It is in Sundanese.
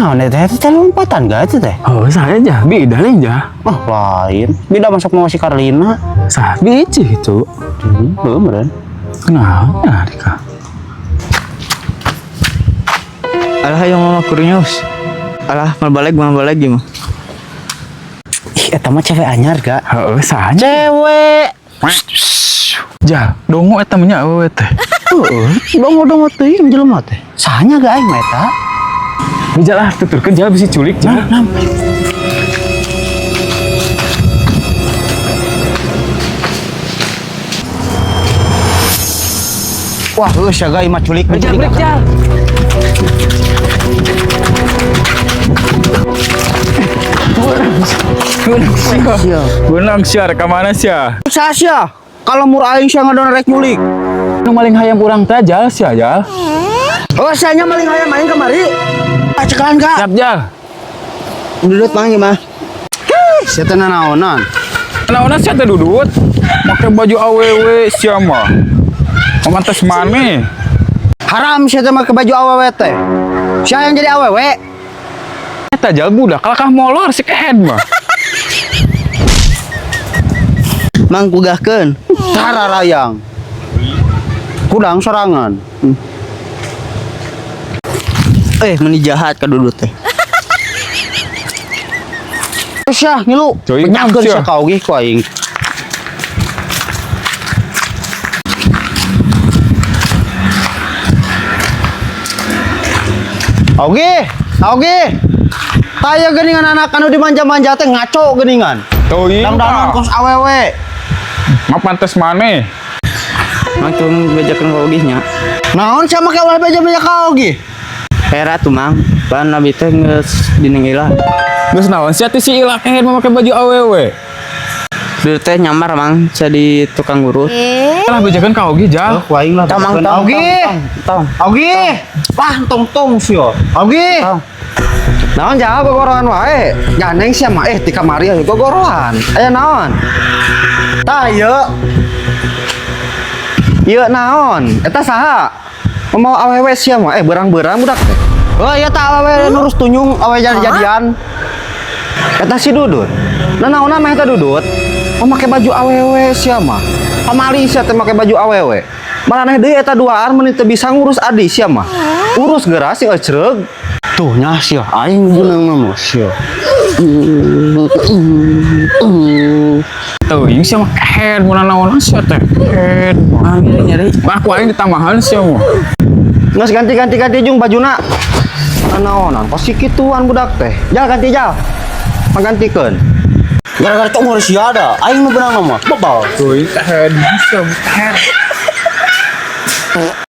Nah, eta teh lompatan gak itu teh? Oh, saya aja, beda lain ja. Ah, lain. Beda masuk mau si Karlina. Sah biji itu. Heeh, meureun. Kenapa ya, Rika? Alah ayo mama kurinyus. Alah mau balik gimana? Ih, eta mah cewek anyar gak? Heeh, sahanya. Cewek. Ja, dongo eta mah nya awewe teh. Heeh, dongo-dongo teuing jelema teh. Sahanya gak aing mah eta? Bija lah, tuturkeun ja bisi culik ja. Nah, wah, heuh sia ga imah culik Bija, culik. balik ja. Sia. Benang sia, rek ka mana sia? Sia sia. Kalau mur aing sia ngadon rek nyulik. Nu maling hayam urang teh jal sia jal. Oh, sianya maling hayam aing kamari. Ah, cekalan gak? Siap jal. Dudut mang gimana? Sia teh nanaonan. Naonan sia teh dudut. Make baju awewe sia mah. Pamantes maneh. Haram sia teh make baju awewe teh. Sia yang jadi awewe. Eta jal budak kalakah molor si kehed mah. Mang kugahkeun. Tara rayang. Kudang sorangan. Eh meni jahat ka dudut teh. Sia ngilu. Cuy, Penyakeun sia. sia ka oge ku aing. Oge, oge. Taya geuningan anak anu dimanja-manja teh ngaco geuningan. Teuing. Dangdanan kos awewe. Mah pantes maneh. Mang tuh bejakeun ka ogih nya. Naon sia make ulah beja-beja ka oge? Era tuh mang. Ban abi teh geus dineng ilah. Geus naon sia teh si Ila kehed mah make baju awewe. Dudut teh nyamar mang jadi tukang urut. Lah bejakeun ka oge jal. Ku aing lah. Tong mang tong. Oge. Tong. Oge. Wah, tong-tong sia. Oge. Tong. Naon jawab gogorohan wae. Gandeng sia mah eh ti kamari aya gogorohan. Aya naon? Tah ieu. Ieu naon? Eta saha? Mau awewe sia mah eh berang-berang budak teh. Oh iya tah awewe nurus tunyung awewe jadi-jadian. Eta si Dudut. Nah naonna mah eta Dudut? Mau make baju awewe sia mah. Pamali sia teh make baju awewe. Maraneh deui eta duaan mun teu bisa ngurus adi sia mah. Urus geura si ecreug. Tuh nya sia aing beunang mah sia. Teuing sia mah kehed mun naon sia teh. Kehed. Mang nyeri nyeri. Wah, ku aing ditambahan sia mah. Geus ganti-ganti ganti jung bajuna. Naonan pasti kituan budak teh. Jal ganti jal. Panggantikeun. Gara-gara congor sia da, aing nu beunang mah. Bebal. Teuing kehed sia mah kehed.